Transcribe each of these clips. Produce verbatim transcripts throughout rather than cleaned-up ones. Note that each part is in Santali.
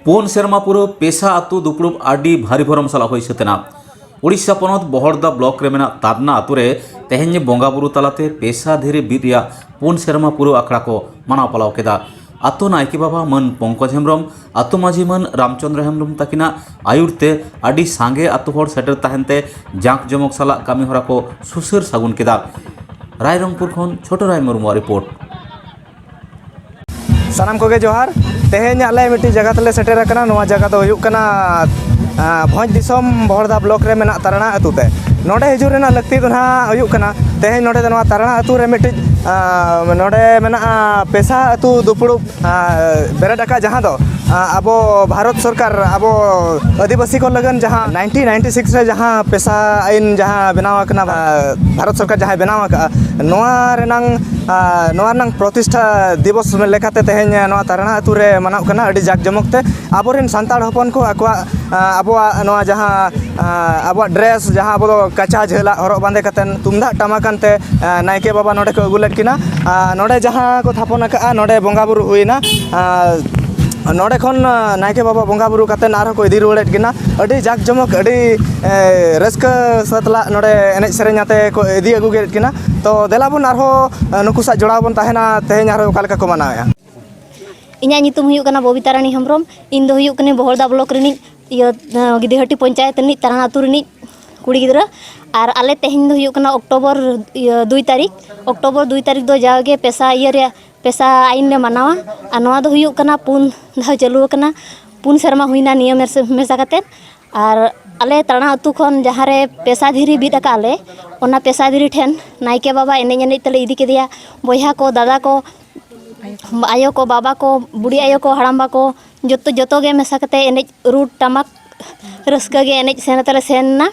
ᱯᱩᱱ ᱥᱮᱨᱢᱟ ᱯᱩᱨᱟᱹᱣ ᱯᱮᱥᱟ ᱟᱹᱛᱩ ᱫᱩᱯᱲᱩᱵ ᱟᱹᱰᱤ ᱵᱷᱟᱹᱨᱤ ᱵᱷᱚᱨᱚᱢ ᱥᱟᱞᱟᱜ ᱦᱩᱭ ᱥᱟᱹᱛ ᱮᱱᱟ᱾ ᱩᱲᱤᱥᱥᱟ ᱯᱚᱱᱚᱛ ᱵᱚᱦᱚᱲᱫᱟ ᱵᱞᱚᱠ ᱨᱮ ᱢᱮᱱᱟᱜ ᱛᱟᱫᱱᱟ ᱟᱹᱛᱩ ᱨᱮ ᱛᱮᱦᱮᱧ ᱵᱚᱸᱜᱟ ᱵᱩᱨᱩ ᱛᱟᱞᱟᱛᱮ ᱯᱮᱥᱟ ᱫᱷᱤᱨᱤ ᱵᱤᱫ ᱨᱮᱭᱟᱜ ᱯᱩᱱ ᱥᱮᱨᱢᱟ ᱯᱩᱨᱟᱹᱣ ᱟᱠᱷᱲᱟ ᱠᱚ ᱢᱟᱱᱟᱣ ᱯᱟᱞᱟᱣ ᱠᱮᱫᱟ᱾ ᱟᱹᱛᱩ ᱱᱟᱭᱠᱮ ᱵᱟᱵᱟ ᱢᱟᱹᱱ ᱯᱚᱝᱠᱚᱡᱽ ᱦᱮᱢᱵᱽᱨᱚᱢ, ᱟᱹᱛᱩ ᱢᱟᱹᱡᱷᱤ ᱢᱟᱹᱱ ᱨᱟᱢᱪᱚᱸᱫᱽᱨᱚ ᱦᱮᱢᱵᱽᱨᱚᱢ ᱛᱟᱹᱠᱤᱱᱟᱜ ᱟᱹᱭᱩᱨ ᱛᱮ ᱟᱹᱰᱤ ᱥᱟᱸᱜᱮ ᱟᱹᱛᱩ ᱦᱚᱲ ᱥᱮᱴᱮᱨ ᱛᱟᱦᱮᱱ ᱛᱮ ᱡᱟᱸᱠ ᱡᱚᱢᱚᱠ ᱥᱟᱞᱟᱜ ᱠᱟᱹᱢᱤ ᱦᱚᱨᱟ ᱠᱚ ᱥᱩᱥᱟᱹᱨ ᱥᱟᱹᱜᱩᱱ ᱠᱮᱫᱟ᱾ ᱨᱟᱭᱨᱚᱝᱯᱩᱨ ᱠᱷᱚᱱ ᱪᱷᱳᱴᱳ ᱨᱟᱭ ᱢᱩᱨᱢᱩᱣᱟᱜ ᱨᱤᱯᱳᱨᱴ᱾ ᱥᱟᱱᱟᱢ ᱠᱚᱜᱮ ᱡᱚᱦᱟᱨ᱾ ᱛᱮᱦᱮᱧ ᱟᱞᱮ ᱢᱤᱫᱴᱤᱡ ᱡᱟᱭᱜᱟ ᱛᱮᱞᱮ ᱥᱮᱴᱮᱨ ᱟᱠᱟᱱᱟ᱾ ᱱᱚᱣᱟ ᱡᱟᱭᱜᱟ ᱫᱚ ᱦᱩᱭᱩᱜ ᱠᱟᱱᱟ, ᱟ, ᱵᱷᱚᱸᱡᱽ ᱫᱤᱥᱚᱢ ᱵᱚᱦᱚᱲᱫᱟ ᱵᱞᱚᱠ ᱨᱮ ᱢᱮᱱᱟᱜ ᱛᱟᱨᱟᱱᱟ ᱟᱹᱛᱩ ᱛᱮ᱾ ᱱᱚᱰᱮ ᱦᱤᱡᱩᱜ ᱨᱮᱱᱟᱜ ᱞᱟᱹᱠᱛᱤ ᱫᱚ ᱱᱟᱦᱟᱜ ᱦᱩᱭᱩᱜ ᱠᱟᱱᱟ, ᱛᱮᱦᱮᱧ ᱱᱚᱰᱮ ᱫᱚ ᱱᱚᱣᱟ ᱛᱟᱨᱟᱱᱟ ᱟᱹᱛᱩ ᱨᱮ ᱢᱤᱫᱴᱤᱡ, ᱟ, ᱱᱚᱰᱮ ᱢᱮᱱᱟᱜᱼᱟ ᱯᱮᱥᱟ ᱟᱹᱛᱩ ᱫᱩᱯᱲᱩᱵ, ᱟ, ᱵᱮᱨᱮᱫ ᱟᱠᱟᱫ, ᱡᱟᱦᱟᱸ ᱫᱚ, ᱟ, ᱟᱵᱚ ᱵᱷᱟᱨᱚᱛ ᱥᱚᱨᱠᱟᱨ, ᱟᱵᱚ ᱟᱹᱫᱤᱵᱟᱹᱥᱤ ᱠᱚ ᱞᱟᱹᱜᱤᱫ ᱡᱟᱦᱟᱸ nineteen ninety six ᱨᱮ ᱡᱟᱦᱟᱸ ᱯᱮᱥᱟ ᱟᱹᱭᱤᱱ ᱡᱟᱦᱟᱸ ᱵᱮᱱᱟᱣ ᱟᱠᱟᱱᱟ, ᱟ, ᱵᱷᱟᱨᱚᱛ ᱥᱚᱨᱠᱟᱨ ᱡᱟᱦᱟᱸᱭ ᱵᱮᱱᱟᱣ ᱟᱠᱟᱫᱼᱟ, ᱱᱚᱣᱟ ᱨᱮᱱᱟᱝ ᱟᱨ ᱱᱚᱣᱟ ᱨᱮᱱᱟᱝ ᱯᱨᱚᱛᱤᱥᱴᱷᱟ ᱫᱤᱵᱚᱥ ᱞᱮᱠᱟᱛᱮ ᱛᱮᱦᱮᱧ ᱱᱚᱣᱟ ᱛᱟᱨᱟᱱᱟ ᱟᱹᱛᱩ ᱨᱮ ᱢᱟᱱᱟᱣ ᱠᱟᱱᱟ ᱟᱹᱰᱤ ᱡᱟᱠ ᱡᱚᱢᱚᱠ ᱛᱮ᱾ ᱟᱵᱚᱨᱮᱱ ᱥᱟᱱᱛᱟᱲ ᱦᱚᱯᱚᱱ ᱠᱚ ᱟᱠᱚᱣᱟᱜ, ᱟ, ᱟᱵᱚᱣᱟᱜ ᱱᱚᱣᱟ ᱡᱟᱦᱟᱸ, ᱟ, ᱟᱵᱚᱣᱟᱜ ᱰᱨᱮᱥ, ᱡᱟᱦᱟᱸ ᱟᱵᱚ ᱫᱚ ᱠᱟᱪᱟ ᱡᱷᱟᱹᱞᱟᱜ ᱦᱚᱨᱚᱜ ᱵᱟᱸᱫᱮ ᱠᱟᱛᱮᱫ ᱛᱩᱢᱫᱟᱜ ᱴᱟᱢᱟᱠ ᱟᱱᱛᱮ, ᱟ, ᱱᱟᱭᱠᱮ ᱵᱟᱵᱟ ᱱᱚᱰᱮ ᱠᱚ ᱟᱹᱜᱩ ᱞᱮᱫ ᱠᱤᱱᱟ᱾ ᱟ, ᱱᱚᱰᱮ ᱡᱟᱦᱟᱸ ᱠᱚ ᱛᱷᱟᱯᱚᱱ ᱟᱠᱟᱫᱼᱟ, ᱱᱚᱰᱮ ᱵᱚᱸᱜᱟ ᱵᱩᱨᱩ ᱦᱩᱭᱱᱟ᱾ ᱟ, ᱱᱚᱰᱮ ᱠᱷᱚᱱ, ᱟ, ᱱᱟᱭᱠᱮ ᱵᱟᱵᱟ ᱵᱚᱸᱜᱟ ᱵᱩᱨᱩ ᱠᱟᱛᱮᱫ ᱟᱨᱦᱚᱸ ᱠᱚ ᱤᱫᱤ ᱨᱩᱣᱟᱹᱲᱮᱫ ᱠᱤᱱᱟ᱾ ᱟᱹᱰᱤ ᱡᱟᱠ ᱡᱚᱢᱚᱠ, ᱟᱹᱰᱤ, ᱮ, ᱨᱟᱹᱥᱠᱟᱹ ᱥᱟᱛᱞᱟᱜ ᱱᱚᱰᱮ ᱮᱱᱮᱡ ᱥᱮᱨᱮᱧ ᱟᱛᱮ ᱠᱚ ᱤᱫᱤ ᱟᱹᱜᱩ ᱠᱮᱫ ᱠᱤᱱᱟ᱾ ᱛᱚ ᱫᱮᱞᱟ ᱵᱚᱱ ᱟᱨᱦᱚᱸ ᱱᱩᱠᱩ ᱥᱟᱶ ᱡᱚᱲᱟᱣ ᱵᱚᱱ ᱛᱟᱦᱮᱱᱟ, ᱛᱮᱦᱮᱧ ᱟᱨᱦᱚᱸ ᱚᱠᱟ ᱞᱮᱠᱟ ᱠᱚ ᱢᱟᱱᱟᱣᱮᱫᱼᱟ᱾ ᱤᱧᱟᱹᱜ ᱧᱩᱛᱩᱢ ᱦᱩᱭᱩᱜ ᱠᱟᱱᱟ ᱵᱚᱵᱤᱛᱟ ᱨᱟᱱᱤ ᱦᱮᱢᱵᱨᱚᱢ᱾ ᱤᱧ ᱫᱚ ᱦᱩᱭᱩᱜ ᱠᱟᱹᱱᱟᱹᱧ ᱵᱚᱦᱚᱲᱫᱟ ᱵᱞᱚᱠ ᱨᱤᱱᱤᱡ, ᱤᱭᱟᱹ, ᱜᱤᱫᱤᱦᱟᱹᱴᱤ ᱯᱚᱧᱪᱟᱭᱮᱛ ᱨᱤᱱᱤᱡ ᱛᱟᱨᱟᱱᱟ ᱟᱹᱛᱩ ᱨᱤᱱᱤᱡ ᱠᱩᱲᱤ ᱜᱤᱫᱽᱨᱟᱹ᱾ ᱟᱨ ᱟᱞᱮ ᱛᱮᱦᱮᱧ ᱫᱚ ᱦᱩᱭᱩᱜ ᱠᱟᱱᱟ ᱚᱠᱴᱳᱵᱚᱨ, ᱤᱭᱟᱹ, ᱫᱩᱭ ᱛᱟᱹᱨᱤᱠᱷ᱾ ᱚᱠᱴᱳᱵᱚᱨ ᱫᱩᱭ ᱛᱟᱹᱨᱤᱠᱷ ᱫᱚ ᱡᱟᱣᱜᱮ ᱯᱮᱥᱟ ᱤᱭᱟᱹ ᱨᱮᱭᱟᱜ, ᱯᱮᱥᱟ ᱟᱹᱭᱤᱱ ᱞᱮ ᱢᱟᱱᱟᱣᱟ᱾ ᱟᱨ ᱱᱚᱣᱟ ᱫᱚ ᱦᱩᱭᱩᱜ ᱠᱟᱱᱟ ᱯᱩᱱ ᱫᱷᱟᱣ ᱪᱟᱹᱞᱩ ᱟᱠᱟᱱᱟ, ᱯᱩᱱ ᱥᱮᱨᱢᱟ ᱦᱩᱭᱱᱟ ᱱᱤᱭᱟᱹ ᱢᱮᱥ-, ᱢᱮᱥᱟ ᱠᱟᱛᱮᱫ᱾ ᱟᱨ ᱟᱞᱮ ᱛᱟᱨᱟᱱᱟ ᱟᱹᱛᱩ ᱠᱷᱚᱱ ᱡᱟᱦᱟᱸ ᱨᱮ ᱯᱮᱥᱟ ᱫᱷᱤᱨᱤ ᱵᱤᱫ ᱟᱠᱟᱫ ᱞᱮ, ᱚᱱᱟ ᱯᱮᱥᱟ ᱫᱷᱤᱨᱤ ᱴᱷᱮᱱ ᱱᱟᱭᱠᱮ ᱵᱟᱵᱟ ᱮᱱᱮᱡ ᱮᱱᱮᱡ ᱛᱮᱞᱮ ᱤᱫᱤ ᱠᱮᱫᱮᱭᱟ᱾ ᱵᱚᱭᱦᱟ ᱠᱚ, ᱫᱟᱫᱟ ᱠᱚ, ᱟᱭᱳ ᱠᱚ, ᱵᱟᱵᱟ ᱠᱚ, ᱵᱩᱰᱷᱤ ᱟᱭᱳ ᱠᱚ, ᱦᱟᱲᱟᱢᱵᱟ ᱠᱚ, ᱡᱚᱛᱚ, ᱡᱚᱛᱚ ᱜᱮ ᱢᱮᱥᱟ ᱠᱟᱛᱮ ᱮᱱᱮᱡ, ᱨᱩ ᱴᱟᱢᱟᱠ ᱨᱟᱹᱥᱠᱟᱹ ᱜᱮ ᱮᱱᱮᱡ ᱥᱮᱱ ᱠᱟᱛᱮ ᱞᱮ ᱥᱮᱱ ᱮᱱᱟ᱾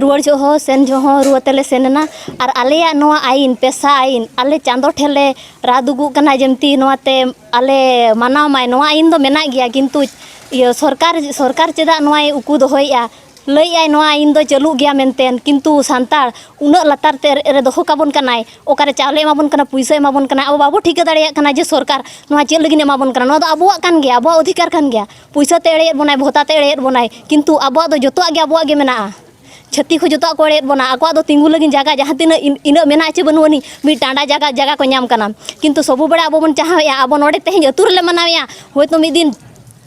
ᱨᱩᱣᱟᱹᱲ ᱡᱚᱦᱚᱜ ᱦᱚᱸ, ᱥᱮᱱ ᱡᱚᱦᱚᱜ ᱦᱚᱸ ᱨᱩ ᱟᱛᱮ ᱞᱮ ᱥᱮᱱ ᱮᱱᱟ᱾ ᱟᱨ ᱟᱞᱮᱭᱟᱜ ᱱᱚᱣᱟ ᱟᱹᱭᱤᱱ, ᱯᱮᱥᱟ ᱟᱹᱭᱤᱱ, ᱟᱞᱮ ᱪᱟᱸᱫᱚ ᱴᱷᱮᱱ ᱞᱮ ᱨᱟᱜ ᱫᱩᱜᱩᱜ ᱠᱟᱱᱟ, ᱡᱮᱢᱛᱤ ᱱᱚᱣᱟ ᱛᱮ ᱟᱞᱮ ᱢᱟᱱᱟᱣ ᱢᱟᱭ᱾ ᱱᱚᱣᱟ ᱟᱹᱭᱤᱱ ᱫᱚ ᱢᱮᱱᱟᱜ ᱜᱮᱭᱟ, ᱠᱤᱱᱛᱩ ᱤᱭᱟᱹ ᱥᱚᱨᱠᱟᱨ, ᱥᱚᱨᱠᱟᱨ ᱪᱮᱫᱟᱜ ᱱᱚᱣᱟᱭ ᱩᱠᱩ ᱫᱚᱦᱚᱭᱮᱫᱼᱟ? ᱞᱟᱹᱭᱮᱫᱼᱟᱭ ᱱᱚᱣᱟ ᱟᱹᱭᱤᱱ ᱫᱚ ᱪᱟᱹᱞᱩᱜ ᱜᱮᱭᱟ ᱢᱮᱱᱛᱮ, ᱠᱤᱱᱛᱩ ᱥᱟᱱᱛᱟᱲ ᱩᱱᱟᱹᱜ ᱞᱟᱛᱟᱨ ᱛᱮ ᱨᱮ ᱫᱚᱦᱚ ᱠᱟᱵᱚᱱ ᱠᱟᱱᱟᱭ, ᱚᱠᱟᱨᱮ ᱪᱟᱣᱞᱮ ᱮᱢᱟᱵᱚᱱ ᱠᱟᱱᱟ, ᱯᱩᱭᱥᱟᱹ ᱮᱢᱟᱵᱚᱱ ᱠᱟᱱᱟ, ᱟᱵᱚ ᱵᱟᱵᱚ ᱴᱷᱤᱠᱟᱹ ᱫᱟᱲᱮᱭᱟᱜ ᱠᱟᱱᱟ ᱡᱮ ᱥᱚᱨᱠᱟᱨ ᱱᱚᱣᱟ ᱪᱮᱫ ᱞᱟᱹᱜᱤᱫ ᱮᱢᱟᱵᱚᱱ ᱠᱟᱱᱟ᱾ ᱱᱚᱣᱟ ᱫᱚ ᱟᱵᱚᱣᱟᱜ ᱠᱟᱱ ᱜᱮᱭᱟ, ᱟᱵᱚᱣᱟᱜ ᱚᱫᱷᱤᱠᱟᱨ ᱠᱟᱱ ᱜᱮᱭᱟ᱾ ᱯᱩᱭᱥᱟᱹ ᱛᱮ ᱮᱲᱮᱭᱮᱫ ᱵᱚᱱᱟᱭ, ᱵᱷᱚᱛᱟ ᱛᱮ ᱮᱲᱮᱭᱮᱫ ᱵᱚᱱᱟᱭ, ᱠᱤᱱᱛᱩ ᱟᱵᱚᱣᱟᱜ ᱫᱚ ᱡᱚᱛᱚᱣᱟᱜ ᱜᱮ ᱟᱵᱚᱣᱟᱜ ᱜᱮ ᱢᱮᱱᱟᱜᱼᱟ᱾ ᱪᱷᱟᱹᱛᱤᱠ ᱦᱚᱸ ᱡᱚᱛᱚᱣᱟᱜ ᱠᱚ ᱮᱲᱮᱭᱮᱫ ᱵᱚᱱᱟ, ᱟᱠᱚᱣᱟᱜ ᱫᱚ ᱛᱤᱸᱜᱩ ᱞᱟᱹᱜᱤᱫ ᱡᱟᱭᱜᱟ ᱡᱟᱦᱟᱸ ᱛᱤᱱᱟᱹᱜ ᱤᱱ- ᱤᱱᱟᱹᱜ ᱢᱮᱱᱟᱜᱼᱟ ᱪᱮ ᱵᱟᱹᱱᱩᱜ ᱟᱹᱱᱤᱡ, ᱢᱤᱫ ᱴᱟᱸᱰᱟ ᱡᱟᱭᱜᱟ, ᱡᱟᱭᱜᱟ ᱠᱚ ᱧᱟᱢ ᱠᱟᱱᱟ᱾ ᱠᱤᱱᱛᱩ ᱥᱚᱵᱩ ᱵᱮᱲᱟ ᱟᱵᱚ ᱵᱚᱱ ᱪᱟᱦᱟᱣᱮᱫᱼᱟ, ᱟᱵᱚ ᱱᱚᱰᱮ ᱛᱮᱦᱮᱧ ᱟᱹᱛᱩ ᱨᱮᱞᱮ ᱢᱟᱱᱟᱣᱮᱫᱼᱟ, ᱦᱳᱭᱛᱳ ᱢᱤᱫ ᱫᱤᱱ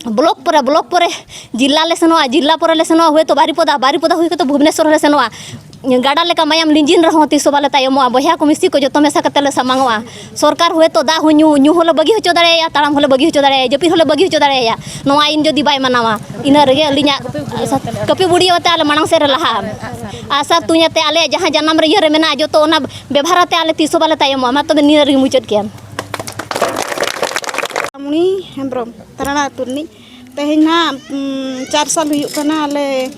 ᱵᱞᱚᱠ ᱯᱚᱨᱮ ᱵᱞᱚᱠ ᱯᱚᱨᱮ ᱡᱤᱞᱟ ᱞᱮ ᱥᱮᱱᱚᱜᱼᱟ, ᱡᱤᱞᱟ ᱯᱚᱨᱮ ᱞᱮ ᱥᱮᱱᱚᱜᱼᱟ, ᱦᱳᱭᱛᱳ ᱵᱟᱨᱤᱯᱚᱫᱟ, ᱵᱟᱨᱤᱯᱚᱫᱟ ᱦᱩᱭ ᱠᱟᱛᱮ ᱵᱷᱩᱵᱽᱱᱮᱥᱚᱨ ᱞᱮ ᱥᱮᱱᱚᱜᱼᱟ᱾ ᱜᱟᱰᱟ ᱞᱮᱠᱟ ᱢᱟᱭᱟᱢ ᱞᱤᱸᱡᱤᱱ ᱨᱮᱦᱚᱸ ᱛᱤᱥ ᱦᱚᱸ ᱵᱟᱞᱮ ᱛᱟᱭᱚᱢᱚᱜᱼᱟ᱾ ᱵᱚᱭᱦᱟ ᱠᱚ ᱢᱤᱥᱤ ᱠᱚ ᱡᱚᱛᱚ ᱢᱮᱥᱟ ᱠᱟᱛᱮ ᱞᱮ ᱥᱟᱢᱟᱝᱚᱜᱼᱟ᱾ ᱥᱚᱨᱠᱟᱨ ᱦᱳᱭᱛᱳ ᱫᱟᱜ ᱦᱚᱸ ᱧᱩ, ᱧᱩ ᱦᱚᱸᱞᱮ ᱵᱟᱹᱜᱤ ᱦᱚᱪᱚ ᱫᱟᱲᱮᱭᱟᱭᱟ, ᱛᱟᱲᱟᱢ ᱦᱚᱸᱞᱮ ᱵᱟᱹᱜᱤ ᱦᱚᱪᱚ ᱫᱟᱲᱮᱭᱟᱭᱟ, ᱡᱟᱹᱯᱤᱫ ᱦᱚᱸᱞᱮ ᱵᱟᱹᱜᱤ ᱦᱚᱪᱚ ᱫᱟᱲᱮᱭᱟᱭᱟ᱾ ᱱᱚᱣᱟ ᱟᱹᱭᱤᱱ ᱡᱩᱫᱤ ᱵᱟᱭ ᱢᱟᱱᱟᱣᱟ, ᱤᱱᱟᱹ ᱨᱮᱜᱮ ᱟᱹᱞᱤᱧᱟᱜ ᱟᱥᱟ, ᱠᱟᱹᱯᱤ ᱵᱩᱲᱤ ᱟᱛᱮ ᱟᱞᱮ ᱢᱟᱲᱟᱝ ᱥᱮᱫ ᱨᱮ ᱞᱟᱦᱟᱜᱼᱟ᱾ ᱟᱥᱟ ᱛᱩᱧ ᱟᱛᱮ ᱟᱞᱮᱭᱟᱜ ᱡᱟᱦᱟᱸ ᱡᱟᱱᱟᱢ ᱨᱮ ᱤᱭᱟᱹ ᱨᱮ ᱢᱮᱱᱟᱜᱼᱟ, ᱡᱚᱛᱚ ᱚᱱᱟ ᱵᱮᱵᱷᱟᱨ ᱟᱛᱮ ᱟᱞᱮ ᱛᱤᱥ ᱦᱚᱸ ᱵᱟᱞᱮ ᱛᱟᱭᱚᱢᱚᱜᱼᱟ᱾ ᱢᱟ ᱛᱚᱵᱮ ᱱᱤᱭᱟᱹ ᱨᱮᱜᱮ ᱢᱩᱪᱟᱹᱫ ᱠᱮᱜᱼᱟ᱾ ᱢᱩᱱᱤ ᱦᱮᱢᱵᱨᱚᱢ, ᱛᱟᱨᱟᱲᱟ ᱟᱹᱛᱩ ᱨᱤᱱᱤᱡ᱾ ᱛᱮᱦᱮᱧ ᱱᱟᱦᱟᱜ, ᱩᱢ, ᱪᱟᱨ ᱥᱟᱞ ᱦᱩᱭᱩᱜ ᱠᱟᱱᱟ ᱟᱞᱮ,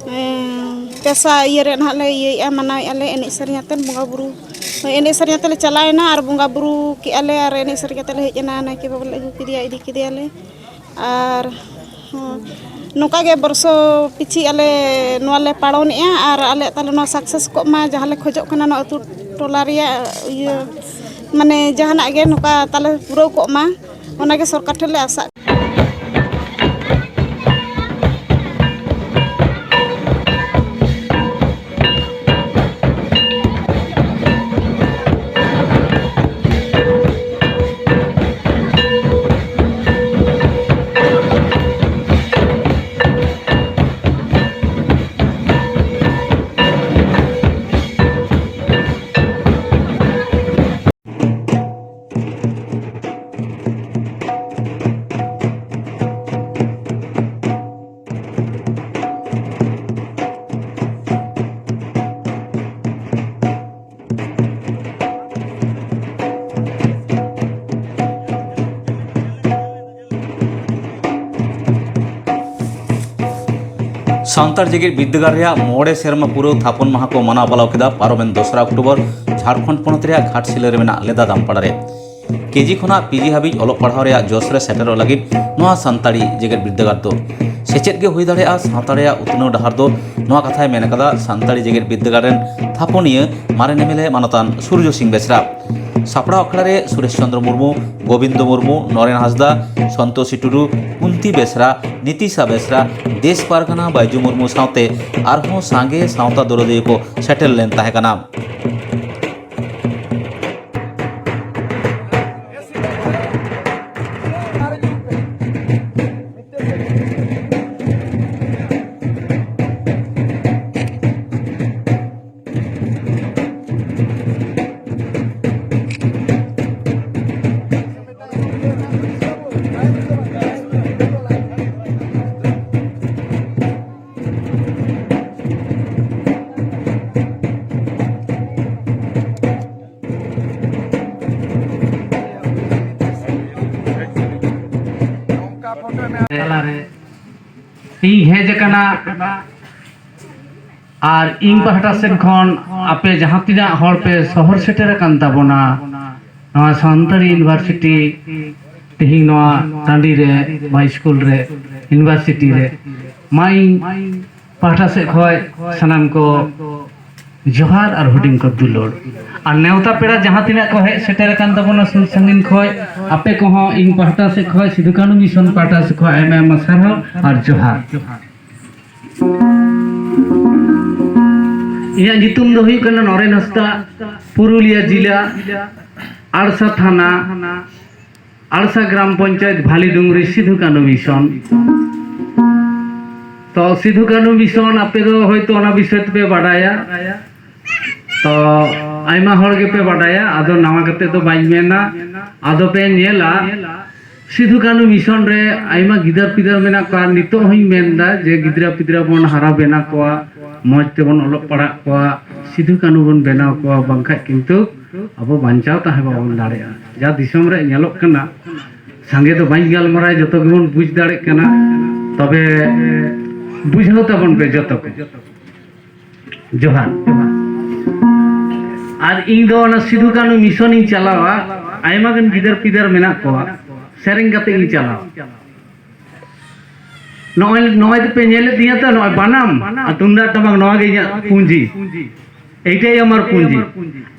ᱮᱸ, ᱯᱮᱥᱟ ᱤᱭᱟᱹ ᱨᱮ ᱱᱟᱦᱟᱜ ᱞᱮ ᱤᱭᱟᱹᱭᱮᱫᱼᱟ, ᱢᱟᱱᱟᱣᱮᱫᱼᱟ ᱞᱮ ᱮᱱᱮᱡ ᱥᱮᱨᱮᱧ ᱟᱛᱮᱫ ᱵᱚᱸᱜᱟ ᱵᱩᱨᱩ᱾ ᱦᱳᱭ, ᱮᱱᱮᱡ ᱥᱮᱨᱮᱧ ᱟᱛᱮᱫ ᱞᱮ ᱪᱟᱞᱟᱣᱮᱱᱟ ᱟᱨ ᱵᱚᱸᱜᱟ ᱵᱩᱨᱩ ᱠᱮᱜᱼᱟ ᱞᱮ ᱟᱨ ᱮᱱᱮᱡ ᱥᱮᱨᱮᱧ ᱠᱟᱛᱮᱫ ᱞᱮ ᱦᱮᱡ ᱮᱱᱟ᱾ ᱱᱟᱭᱠᱮ ᱵᱟᱵᱟ ᱞᱮ ᱟᱹᱜᱩ ᱠᱮᱫᱮᱭᱟ, ᱤᱫᱤ ᱠᱮᱫᱮᱭᱟᱞᱮ᱾ ᱟᱨ, ᱦᱚᱸ, ᱱᱚᱝᱠᱟ ᱜᱮ ᱵᱚᱨᱥᱚ ᱯᱤᱪᱷᱤ ᱟᱞᱮ ᱱᱚᱣᱟ ᱞᱮ ᱯᱟᱞᱚᱱᱮᱜᱼᱟ ᱟᱨ ᱟᱞᱮᱭᱟᱜ ᱛᱟᱞᱮ ᱱᱚᱣᱟ ᱥᱟᱠᱥᱮᱥ ᱠᱚᱜ ᱢᱟ, ᱡᱟᱦᱟᱸ ᱞᱮ ᱠᱷᱚᱡᱚᱜ ᱠᱟᱱᱟ ᱱᱚᱣᱟ ᱟᱹᱛᱩ ᱴᱚᱞᱟ ᱨᱮᱭᱟᱜ ᱤᱭᱟᱹ, ᱢᱟᱱᱮ ᱡᱟᱦᱟᱱᱟᱜ ᱜᱮ ᱱᱚᱝᱠᱟ ᱛᱟᱞᱮ ᱯᱩᱨᱟᱹᱣ ᱠᱚᱜ ᱢᱟ, ᱚᱱᱟᱜᱮ ᱥᱚᱨᱠᱟᱨ ᱴᱷᱮᱱ ᱞᱮ ᱟᱥᱟᱜ ᱠᱟᱱᱟ᱾ ᱥᱟᱱᱛᱟᱲ ᱡᱮᱜᱮᱛ ᱵᱤᱨᱫᱟᱹᱜᱟᱲ ᱨᱮᱭᱟᱜ ᱢᱚᱬᱮ ᱥᱮᱨᱢᱟ ᱯᱩᱨᱟᱹᱣ ᱛᱷᱟᱯᱚᱱ ᱢᱟᱦᱟ ᱠᱚ ᱢᱟᱱᱟᱣ ᱯᱟᱞᱟᱣ ᱠᱮᱫᱟ ᱯᱟᱨᱚᱢᱮᱱ ᱫᱚᱥᱨᱟ ᱚᱠᱴᱳᱵᱚᱨ ᱡᱷᱟᱲᱠᱷᱚᱸᱰ ᱯᱚᱱᱚᱛ ᱨᱮᱭᱟᱜ ᱜᱷᱟᱴᱥᱤᱞᱟᱹ ᱨᱮ ᱢᱮᱱᱟᱜ ᱞᱮᱫᱟ ᱫᱟᱢᱯᱟᱲᱟ ᱨᱮ᱾ ᱠᱮᱡᱤ ᱠᱷᱚᱱᱟᱜ ᱯᱤᱡᱤ ᱦᱟᱹᱵᱤᱡ ᱚᱞᱚᱜ ᱯᱟᱲᱦᱟᱣ ᱨᱮᱭᱟᱜ ᱡᱚᱥ ᱨᱮ ᱥᱮᱴᱮᱨᱚᱜ ᱞᱟᱹᱜᱤᱫ ᱱᱚᱣᱟ ᱥᱟᱱᱛᱟᱲᱤ ᱡᱮᱜᱮᱛ ᱵᱤᱨᱫᱟᱹᱜᱟᱲ ᱫᱚ᱾ ᱥᱮᱪᱮᱫ ᱜᱮ ᱦᱩᱭ ᱫᱟᱲᱮᱭᱟᱜᱼᱟ ᱥᱟᱶᱛᱟ ᱨᱮᱭᱟᱜ ᱩᱛᱱᱟᱹᱣ ᱰᱟᱦᱟᱨ ᱫᱚ, ᱱᱚᱣᱟ ᱠᱟᱛᱷᱟᱭ ᱢᱮᱱ ᱟᱠᱟᱫᱟ ᱥᱟᱱᱛᱟᱲᱤ ᱡᱮᱜᱮᱛ ᱵᱤᱨᱫᱟᱹᱜᱟᱲ ᱨᱮᱱ ᱛᱷᱟᱯᱚᱱᱤᱭᱟᱹ ᱢᱟᱨᱮᱱ ᱮᱢᱮᱞᱮ ᱢᱟᱱᱚᱛᱟᱱ ᱥᱩᱨᱡᱚ ᱥᱤᱝ ᱵᱮᱥᱨᱟ᱾ ᱥᱟᱯᱲᱟᱣ ᱟᱠᱷᱲᱟ ᱨᱮ ᱥᱩᱨᱮᱥ ᱪᱚᱸᱫᱽᱨᱚ ᱢᱩᱨᱢᱩ, ᱜᱳᱵᱤᱱᱫᱚ ᱢᱩᱨᱢᱩ, ᱱᱚᱨᱮᱱ ᱦᱟᱸᱥᱫᱟ, ᱥᱚᱱᱛᱳᱥᱤ ᱴᱩᱰᱩ, ᱠᱩᱱᱛᱤ ᱵᱮᱥᱨᱟ, ᱱᱤᱛᱤᱥᱟ ᱵᱮᱥᱨᱟ, ᱫᱮᱥ ᱯᱟᱨᱜᱟᱱᱟ ᱵᱟᱭᱡᱩ ᱢᱩᱨᱢᱩ ᱥᱟᱶᱛᱮ ᱟᱨᱦᱚᱸ ᱥᱟᱸᱜᱮ ᱥᱟᱶᱛᱟ ᱫᱚᱨᱚᱫᱤᱭᱟᱹ ᱠᱚ ᱥᱮᱴᱮᱨ ᱞᱮᱱ ᱛᱟᱦᱮᱸ ᱠᱟᱱᱟ᱾ ᱛᱟᱞᱟᱨᱮ ᱤᱧ ᱦᱮᱡ ᱟᱠᱟᱱᱟ᱾ ᱟᱨ ᱤᱧ ᱯᱟᱦᱴᱟ ᱥᱮᱫ ᱠᱷᱚᱱ ᱟᱯᱮ ᱡᱟᱦᱟᱸ ᱛᱤᱱᱟᱹᱜ ᱦᱚᱲ ᱯᱮ ᱥᱚᱦᱚᱨ ᱥᱮᱴᱮᱨ ᱟᱠᱟᱱ ᱛᱟᱵᱚᱱᱟ, ᱱᱚᱣᱟ ᱥᱟᱱᱛᱟᱲᱤ ᱤᱭᱩᱱᱤᱵᱷᱟᱨᱥᱤᱴᱤ, ᱛᱮᱦᱮᱧ ᱱᱚᱣᱟ ᱴᱟᱺᱰᱤ ᱨᱮ, ᱵᱟ ᱥᱠᱩᱞ ᱨᱮ, ᱤᱭᱩᱱᱤᱵᱷᱟᱨᱥᱤᱴᱤ ᱨᱮ, ᱢᱟ ᱤᱧ ᱯᱟᱦᱴᱟ ᱥᱮᱫ ᱠᱷᱚᱱ ᱥᱟᱱᱟᱢ ᱠᱚ ᱡᱚᱦᱟᱨ ᱟᱨ ᱦᱩᱰᱤᱧ ᱠᱚ ᱫᱩᱞᱟᱹᱲ᱾ ᱟᱨ ᱱᱮᱣᱛᱟ ᱯᱮᱲᱟ ᱡᱟᱦᱟᱸ ᱛᱤᱱᱟᱹᱜ ᱠᱚ ᱦᱮᱡ ᱥᱮᱴᱮᱨ ᱟᱠᱟᱱ ᱛᱟᱵᱚᱱᱟ ᱥᱩᱨ ᱥᱟᱺᱜᱤᱧ ᱠᱷᱚᱱ, ᱟᱯᱮ ᱠᱚᱦᱚᱸ ᱤᱧ ᱯᱟᱦᱴᱟ ᱥᱮᱫ ᱠᱷᱚᱱ, ᱥᱤᱫᱷᱩ ᱠᱟᱹᱱᱦᱩ ᱢᱤᱥᱚᱱ ᱯᱟᱦᱴᱟ ᱥᱮᱫ ᱠᱷᱚᱱ ᱟᱭᱢᱟ ᱟᱭᱢᱟ ᱥᱟᱨᱦᱟᱣ ᱟᱨ ᱡᱚᱦᱟᱨ᱾ ᱤᱧᱟᱹᱜ ᱧᱩᱛᱩᱢ ᱫᱚ ᱦᱩᱭᱩᱜ ᱠᱟᱱᱟ ᱱᱚᱨᱮᱱ ᱦᱟᱸᱥᱫᱟ, ᱯᱩᱨᱩᱞᱤᱭᱟᱹ ᱡᱤᱞᱟ, ᱟᱲᱥᱟ ᱛᱷᱟᱱᱟ, ᱟᱲᱥᱟ ᱜᱨᱟᱢ ᱯᱚᱧᱪᱟᱭᱮᱛ, ᱵᱷᱟᱞᱤᱰᱩᱝᱨᱤ, ᱥᱤᱫᱷᱩ ᱠᱟᱹᱱᱦᱩ ᱢᱤᱥᱚᱱ᱾ ᱛᱚ, ᱥᱤᱫᱷᱩ ᱠᱟᱹᱱᱦᱩ ᱢᱤᱥᱚᱱ, ᱟᱯᱮ ᱫᱚ ᱦᱚᱭᱛᱳ ᱚᱱᱟ ᱵᱤᱥᱚᱭ ᱛᱮᱯᱮ ᱵᱟᱰᱟᱭᱟ, ᱛᱚ, ᱟᱭᱢᱟ ᱦᱚᱲ ᱜᱮᱯᱮ ᱵᱟᱰᱟᱭᱟ, ᱟᱫᱚ ᱱᱟᱣᱟ ᱠᱟᱛᱮ ᱫᱚ ᱵᱟᱹᱧ ᱢᱮᱱᱟ᱾ ᱟᱫᱚ ᱯᱮ ᱧᱮᱞᱟ, ᱥᱤᱫᱷᱩ ᱠᱟᱹᱱᱦᱩ ᱢᱤᱥᱚᱱ ᱨᱮ ᱟᱭᱢᱟ ᱜᱤᱫᱟᱹᱨ ᱯᱤᱫᱟᱹᱨ ᱢᱮᱱᱟᱜ ᱠᱚᱣᱟ᱾ ᱱᱤᱛᱚᱜ ᱦᱚᱸᱧ ᱢᱮᱱᱫᱟ ᱡᱮ ᱜᱤᱫᱽᱨᱟᱹ ᱯᱤᱫᱽᱨᱟᱹ ᱵᱚᱱ ᱦᱟᱨᱟ ᱵᱮᱱᱟ ᱠᱚᱣᱟ, ᱢᱚᱡᱽ ᱛᱮᱵᱚᱱ ᱚᱞᱚᱜ ᱯᱟᱲᱦᱟᱜ ᱠᱚᱣᱟ, ᱥᱤᱫᱷᱩ ᱠᱟᱹᱱᱦᱩ ᱵᱚᱱ ᱵᱮᱱᱟᱣ ᱠᱚᱣᱟ, ᱵᱟᱝᱠᱷᱟᱡ ᱠᱤᱱᱛᱩ ᱟᱵᱚ ᱵᱟᱧᱪᱟᱣ ᱛᱟᱦᱮᱸ ᱵᱟᱵᱚᱱ ᱫᱟᱲᱮᱭᱟᱜᱼᱟ᱾ ᱡᱟ ᱫᱤᱥᱚᱢ ᱨᱮ ᱧᱮᱞᱚᱜ ᱠᱟᱱᱟ, ᱥᱟᱸᱜᱮ ᱫᱚ ᱵᱟᱹᱧ ᱜᱟᱞᱢᱟᱨᱟᱣᱟ, ᱡᱚᱛᱚ ᱜᱮᱵᱚᱱ ᱵᱩᱡᱽ ᱫᱟᱲᱮᱭᱟᱜ ᱠᱟᱱᱟ᱾ ᱛᱚᱵᱮ ᱵᱩᱡᱷᱟᱹᱣ ᱛᱟᱵᱚᱱ ᱯᱮ ᱡᱚᱛᱚ ᱠᱚ᱾ ᱡᱚᱦᱟᱨ᱾ ᱟᱨ ᱤᱧ ᱫᱚ ᱚᱱᱟ ᱥᱤᱫᱷᱩ ᱠᱟᱹᱱᱦᱩ ᱢᱤᱥᱚᱱ ᱤᱧ ᱪᱟᱞᱟᱣᱟ᱾ ᱟᱭᱢᱟ ᱜᱟᱱ ᱜᱤᱫᱟᱹᱨ ᱯᱤᱫᱟᱹᱨ ᱢᱮᱱᱟᱜ ᱠᱚᱣᱟ, ᱥᱮᱨᱮᱧ ᱠᱟᱛᱮ ᱤᱧ ᱪᱟᱞᱟᱣ᱾ ᱱᱚᱜᱼᱚᱭ, ᱱᱚᱜᱼᱚᱭ ᱫᱚᱯᱮ ᱧᱮᱞᱮᱫ ᱛᱤᱧᱟᱹ ᱛᱚ, ᱱᱚᱜᱼᱚᱭ ᱵᱟᱱᱟᱢ ᱟᱨ ᱛᱩᱢᱫᱟᱜ ᱴᱟᱢᱟᱠ, ᱱᱚᱣᱟ ᱜᱮ ᱤᱧᱟᱹᱜ ᱯᱩᱸᱡᱤ, এইটাই আমার পুঁজি।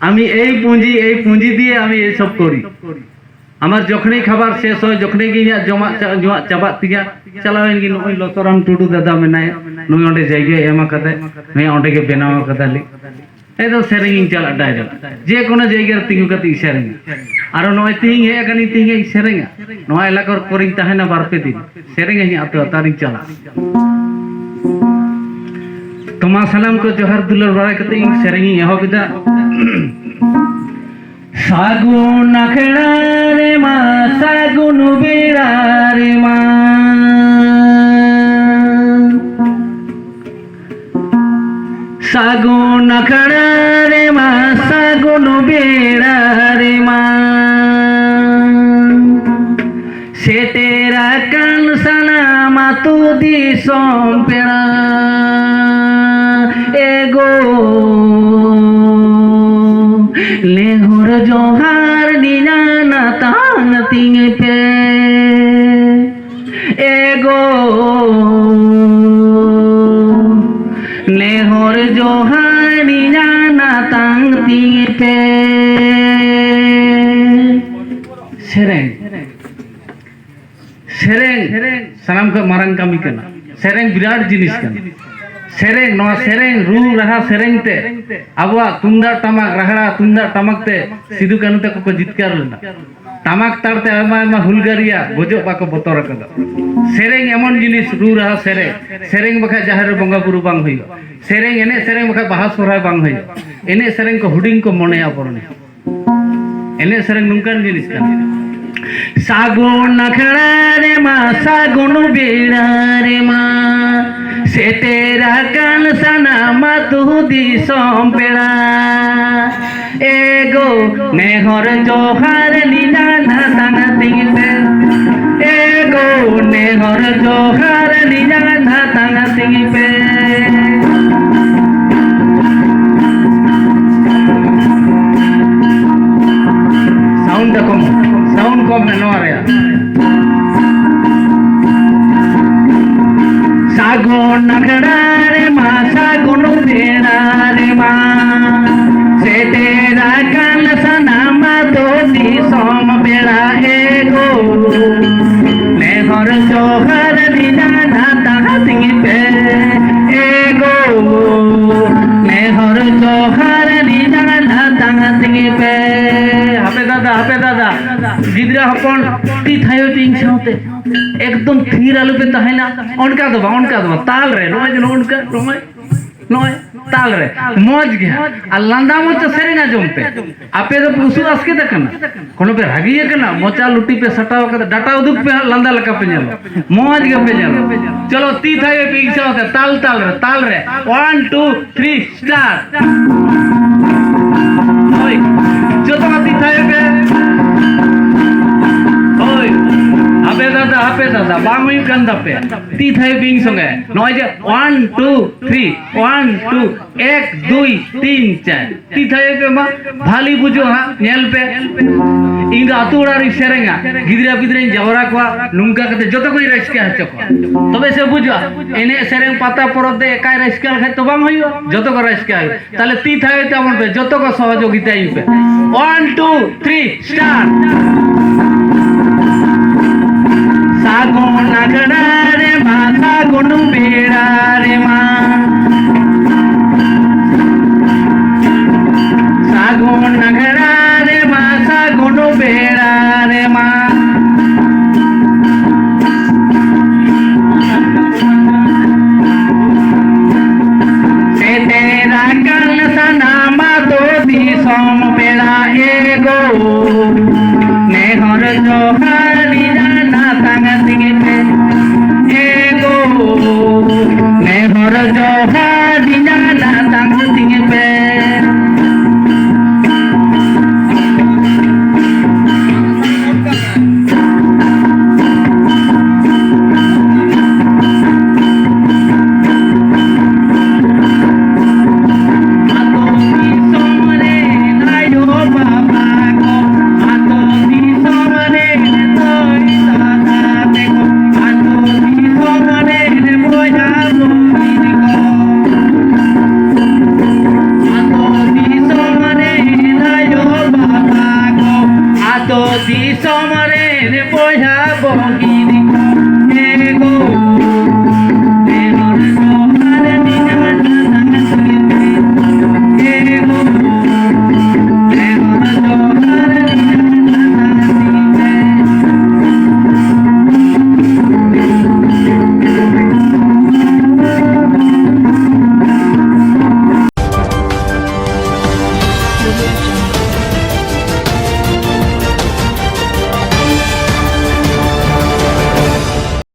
আমি এই পুঁজি, এই পুঁজি দিয়ে আমি এইসব করি। আমার যখনই খাবার শেষ হয়, যখনই গিয়ে ᱤᱧᱟᱹᱜ ᱡᱚᱢᱟᱜ ᱪᱟ-, ᱧᱩᱣᱟᱜ ᱪᱟᱵᱟᱜ ᱛᱤᱧᱟ, ᱪᱟᱞᱟᱣᱮᱱ ᱜᱮ ᱱᱩᱭ ᱞᱚᱥᱚᱨᱟᱢ ᱴᱩᱰᱩ ᱫᱟᱫᱟ ᱢᱮᱱᱟᱭᱟ, ᱱᱩᱭ ᱚᱸᱰᱮ ᱡᱟᱭᱜᱟᱭ ᱮᱢ ᱟᱠᱟᱫᱟᱭ, ᱱᱩᱭ ᱚᱸᱰᱮ ᱜᱮ ᱵᱮᱱᱟᱣ ᱟᱠᱟᱫᱟᱞᱤᱧ᱾ ᱮᱠᱫᱚᱢ ᱥᱮᱨᱮᱧ ᱤᱧ ᱪᱟᱞᱟᱜ direct, ᱡᱮ ᱠᱳᱱᱳ ᱡᱟᱭᱜᱟ ᱨᱮ ᱛᱤᱸᱜᱩ ᱠᱟᱛᱮ ᱤᱧ ᱥᱮᱨᱮᱧᱟ᱾ ᱟᱨᱚ ᱱᱚᱜᱼᱚᱭ ᱛᱤᱦᱤᱧ ᱦᱮᱡ ᱟᱠᱟᱱᱟᱹᱧ, ᱛᱤᱦᱤᱧ ᱤᱧ ᱥᱮᱨᱮᱧᱟ᱾ ᱱᱚᱣᱟ ᱮᱞᱟᱠᱟ ᱠᱚᱨᱮᱧ ᱛᱟᱦᱮᱱᱟ ᱵᱟᱨ ᱯᱮ ᱫᱤᱱ, ᱥᱮᱨᱮᱧ ᱟᱹᱧ ᱟᱹᱛᱩ ᱟᱹᱛᱩ ᱟᱨᱤᱧ ᱪᱟᱞᱟᱜᱼᱟ᱾ ᱛᱚ ᱢᱟ ᱥᱟᱱᱟᱢ ᱠᱚ ᱡᱚᱦᱟᱨ ᱫᱩᱞᱟᱹᱲ ᱵᱟᱲᱟ ᱠᱟᱛᱮ ᱤᱧ ᱥᱮᱨᱮᱧ ᱤᱧ ᱮᱦᱚᱵ ᱮᱫᱟ᱾ ᱥᱟᱹᱜᱩᱱ ᱟᱠᱷᱲᱟ ᱨᱮᱢᱟ, ᱥᱟᱹᱜᱩᱱ ᱵᱮᱲᱟ ᱨᱮᱢᱟ, ᱥᱟᱹᱜᱩᱱ ᱟᱠᱷᱲᱟ ᱨᱮᱢᱟ, ᱥᱟᱹᱜᱩᱱ ᱵᱮᱲᱟ ᱨᱮᱢᱟ, ᱥᱮᱴᱮᱨ ᱟᱠᱟᱱ ᱥᱟᱱᱟᱢ ᱟᱹᱛᱩ ᱫᱤᱥᱚᱢ ᱯᱮᱲᱟ᱾ ᱮᱜᱳ, ᱱᱮᱦᱚᱨ ᱡᱚᱦᱟᱨ ᱱᱤᱭᱟᱱ ᱟᱛᱟᱝ ᱛᱤᱧ ᱯᱮ᱾ ᱮᱜᱳ, ᱱᱮᱦᱚᱨ ᱡᱚᱦᱟᱨ ᱱᱤᱭᱟᱱ ᱟᱛᱟᱝ ᱛᱤᱧ ᱯᱮ᱾ ᱥᱮᱨᱮᱧ, ᱥᱮᱨᱮᱧ ᱥᱟᱱᱟᱢ ᱠᱷᱚᱱ ᱢᱟᱨᱟᱝ ᱠᱟᱹᱢᱤ ᱠᱟᱱᱟ᱾ ᱥᱮᱨᱮᱧ ᱵᱤᱨᱟᱴ ᱡᱤᱱᱤᱥ ᱠᱟᱱᱟ᱾ ᱥᱮᱨᱮᱧ, ᱱᱚᱣᱟ ᱥᱮᱨᱮᱧ, ᱨᱩ ᱨᱟᱦᱟ ᱥᱮᱨᱮᱧ ᱛᱮ ᱟᱵᱚᱣᱟᱜ ᱛᱩᱢᱫᱟᱜ ᱴᱟᱢᱟᱠ, ᱨᱟᱦᱲᱟ ᱛᱩᱢᱫᱟᱜ ᱴᱟᱢᱟᱠ ᱛᱮ ᱥᱤᱫᱩ ᱠᱟᱹᱱᱦᱩ ᱛᱟᱠᱚ ᱠᱚ ᱡᱤᱛᱠᱟᱹᱨ ᱞᱮᱱᱟ᱾ ᱴᱟᱢᱟᱠ ᱛᱟᱲ ᱛᱮ ᱟᱭᱢᱟ ᱟᱭᱢᱟ ᱦᱩᱞᱜᱟᱹᱨᱤᱭᱟ ᱜᱚᱡᱚᱜ ᱵᱟᱠᱚ ᱵᱚᱛᱚᱨ ᱟᱠᱟᱫᱟ᱾ ᱥᱮᱨᱮᱧ ᱮᱢᱚᱱ ᱡᱤᱱᱤᱥ, ᱨᱩ ᱨᱟᱦᱟ ᱥᱮᱨᱮᱧ, ᱥᱮᱨᱮᱧ ᱵᱟᱠᱷᱟᱡ ᱡᱟᱦᱮᱨ ᱨᱮ ᱵᱚᱸᱜᱟ ᱵᱩᱨᱩ ᱵᱟᱝ ᱦᱩᱭᱩᱜᱼᱟ᱾ ᱥᱮᱨᱮᱧ, ᱮᱱᱮᱡ ᱥᱮᱨᱮᱧ ᱵᱟᱠᱷᱟᱡ ᱵᱟᱦᱟ ᱥᱚᱦᱨᱟᱭ ᱵᱟᱝ ᱦᱩᱭᱩᱜᱼᱟ᱾ ᱮᱱᱮᱡ ᱥᱮᱨᱮᱧ ᱠᱚ ᱦᱩᱰᱤᱧ ᱠᱚ ᱢᱚᱱᱮᱭᱟ ᱵᱚᱨᱚᱱ᱾ ᱮᱱᱮᱡ ᱥᱮᱨᱮᱧ ᱱᱚᱝᱠᱟᱱ ᱡᱤᱱᱤᱥ ᱠᱟᱱᱟ᱾ ᱥᱟᱹᱜᱩᱱ ᱟᱠᱷᱲᱟ ᱨᱮᱢᱟ, ᱥᱟᱹᱜᱩᱱ ᱵᱮᱲᱟ ᱨᱮᱢᱟ, ᱥᱮᱴᱮᱨ ᱟᱠᱟᱱ ᱥᱟᱱᱟᱢ ᱟᱹᱛᱩ ᱫᱤᱥᱚᱢ ᱯᱮᱲᱟ᱾ ᱮᱜᱳ, ᱱᱮᱦᱚᱨ ᱡᱚᱦᱟᱨ ᱱᱤᱭᱟᱱ ᱟᱛᱟᱝ ᱛᱤᱧ ᱯᱮ᱾ ᱮᱜᱳ, ᱱᱮᱦᱚᱨ ᱡᱚᱦᱟᱨ ᱱᱤᱭᱟᱱ ᱟᱛᱟᱝ ᱛᱤᱧ ᱯᱮ᱾ ᱥᱟᱣᱩᱱᱰ ᱠᱚᱢ, ᱥᱟᱣᱩᱱᱰ ᱠᱚᱢ ᱢᱮ ᱱᱚᱣᱟ ᱨᱮᱭᱟᱜ᱾ ᱥᱟᱹᱜᱩᱱ ᱟᱠᱷᱲᱟ ᱨᱮᱢᱟ ᱥᱟᱹᱜᱩᱱ ᱵᱮᱲᱟ ᱨᱮᱢᱟ ᱥᱮᱴᱮᱨ ᱟᱠᱟᱱ ᱥᱟᱱᱟᱢ ᱟᱛᱳ ᱫᱤᱥᱚᱢ ᱯᱮᱲᱟ ᱮᱜᱳ᱾ ᱱᱮᱦᱚᱨ ᱡᱚᱦᱟᱨ ᱱᱤᱱᱟᱱᱟ ᱛᱟᱦᱟᱛᱤᱧ ᱯᱮ ᱮᱜᱳ᱾ ᱱᱮᱦᱚᱨ ᱡᱚᱦᱟᱨ ᱱᱤᱱᱟᱱᱟ ᱛᱟᱦᱟᱛᱤᱧ ᱯᱮ᱾ ᱦᱟᱯᱮ ᱫᱟᱫᱟ, ᱦᱟᱯᱮ ᱫᱟᱫᱟ, ᱜᱤᱫᱽᱨᱟᱹ ᱦᱚᱯᱚᱱ ᱛᱤ ᱛᱷᱟᱭᱚ ᱛᱤᱧ ᱥᱟᱶᱛᱮ ᱮᱠᱫᱚᱢ ᱛᱷᱤᱨ ᱟᱞᱚᱯᱮ ᱛᱟᱦᱮᱱᱟ᱾ ᱚᱱᱠᱟ ᱫᱚ ᱵᱟᱝ, ᱚᱱᱠᱟ ᱫᱚ ᱵᱟᱝ, ᱛᱟᱞ ᱨᱮ ᱱᱚᱜᱼᱚᱭ ᱡᱮ ᱱᱚᱜᱼᱚ ᱱᱚᱝᱠᱟ, ᱱᱚᱜᱼᱚᱭ ᱱᱚᱜᱼᱚᱭ ᱛᱟᱞ ᱨᱮ᱾ ᱢᱚᱡᱽ ᱜᱮ ᱦᱟᱸᱜ᱾ ᱟᱨ ᱞᱟᱸᱫᱟ ᱢᱚᱡᱽ ᱛᱮ ᱥᱮᱨᱮᱧ ᱟᱸᱡᱚᱢ ᱯᱮ᱾ ᱟᱯᱮ ᱫᱚ ᱯᱮ ᱩᱥᱩᱞ ᱟᱥᱠᱮᱛ ᱟᱠᱟᱱᱟ, ᱠᱳᱱᱳ ᱯᱮ ᱨᱟᱹᱜᱤ ᱟᱠᱟᱱᱟ, ᱢᱚᱪᱟ ᱞᱩᱴᱤ ᱯᱮ ᱥᱟᱴᱟᱣ ᱟᱠᱟᱫᱟ, ᱰᱟᱴᱟ ᱩᱫᱩᱜ ᱯᱮ ᱦᱟᱸᱜ, ᱞᱟᱸᱫᱟ ᱞᱮᱠᱟ ᱯᱮ ᱧᱮᱞᱚᱜ, ᱢᱚᱡᱽ ᱜᱮᱯᱮ ᱧᱮᱞᱚᱜ᱾ ᱪᱚᱞᱚ, ᱛᱤ ᱛᱷᱟᱭᱚ ᱯᱮ ᱤᱧ ᱥᱟᱶᱛᱮ, ᱛᱟᱞ ᱛᱟᱞ ᱨᱮ, ᱛᱟᱞ ᱨᱮ, ᱚᱣᱟᱱ ᱴᱩ ᱛᱷᱨᱤ ᱥᱴᱟᱨᱴ᱾ ᱦᱳᱭ, ᱡᱚᱛᱚ ᱦᱚᱲ ᱛᱤ ᱛᱷᱟᱭᱚ ᱯᱮ᱾ ᱦᱳᱭ, ᱦᱟᱯᱮ ᱫᱟᱫᱟ, ᱦᱟᱯᱮ ᱫᱟᱫᱟ, ᱵᱟᱝ ᱦᱩᱭᱩᱜ ᱠᱟᱱ ᱛᱟᱯᱮ᱾ ᱛᱤ ᱛᱷᱟᱭᱚ ᱯᱮ ᱤᱧ ᱥᱚᱸᱜᱮ᱾ ᱱᱚᱜᱼᱚᱭ ᱡᱮ one two three, one two, ᱮᱠ ᱫᱩᱭ ᱛᱤᱱ ᱪᱟᱨ᱾ ᱛᱤ ᱛᱷᱟᱭᱚ ᱯᱮ ᱢᱟ, ᱵᱷᱟᱞᱤ ᱵᱩᱡᱩᱜᱼᱟ ᱦᱟᱸᱜ, ᱧᱮᱞ ᱯᱮ᱾ ᱤᱧ ᱫᱚ ᱟᱹᱛᱩ ᱚᱲᱟᱜ ᱨᱤᱧ ᱥᱮᱨᱮᱧᱟ, ᱜᱤᱫᱽᱨᱟᱹ ᱯᱤᱫᱽᱨᱟᱹᱧ ᱡᱟᱣᱨᱟ ᱠᱚᱣᱟ, ᱱᱚᱝᱠᱟ ᱠᱟᱛᱮ ᱡᱚᱛᱚ ᱠᱚᱧ ᱨᱟᱹᱥᱠᱟᱹ ᱦᱚᱪᱚ ᱠᱚᱣᱟ᱾ ᱛᱚᱵᱮ ᱥᱮ ᱵᱩᱡᱩᱜᱼᱟ, ᱮᱱᱮᱡ ᱥᱮᱨᱮᱧ ᱯᱟᱛᱟ ᱯᱚᱨᱚᱵᱽ ᱫᱚ ᱮᱠᱟᱭ ᱨᱟᱹᱥᱠᱟᱹ ᱞᱮᱠᱷᱟᱡ ᱛᱚ ᱵᱟᱝ ᱦᱩᱭᱩᱜᱼᱟ, ᱡᱚᱛᱚ ᱠᱚ ᱨᱟᱹᱥᱠᱟᱹ ᱦᱩᱭᱩᱜᱼᱟ᱾ ᱛᱟᱦᱞᱮ ᱛᱤ ᱛᱷᱟᱭᱚ ᱛᱟᱵᱚᱱ ᱯᱮ, ᱡᱚᱛᱚ ᱠᱚ ᱥᱚᱦᱚᱡᱳᱜᱤᱛᱟ ᱤᱧ ᱯᱮ᱾ One two three start. ᱥᱟᱹᱜᱩᱱ ᱟᱠᱷᱲᱟ ᱨᱮᱢᱟ ᱥᱟᱹᱜᱩᱱ ᱵᱮᱲᱟ ᱨᱮᱢᱟ ᱥᱟᱹᱜᱩᱱ ᱟᱠᱷᱲᱟ ᱨᱮᱢᱟ ᱥᱟᱹᱜᱩᱱ ᱵᱮᱲᱟ ᱨᱮᱢᱟ ᱥᱮᱴᱮᱨ ᱟᱠᱟᱱ ᱥᱟᱱᱟᱢ ᱟᱛᱳ ᱫᱤᱥᱚᱢ ᱯᱮᱲᱟ ᱮᱜᱳ᱾ ᱱᱮᱦᱚᱨ ᱡᱚᱦᱟᱨ ᱱᱤᱱᱟᱱᱟ ᱛᱟᱦᱟᱛᱤᱧ ᱯᱮ ᱮᱜᱳ᱾ ᱥᱚᱢᱨᱮᱱ ᱵᱚᱭᱦᱟ ᱵᱚᱸᱜᱤ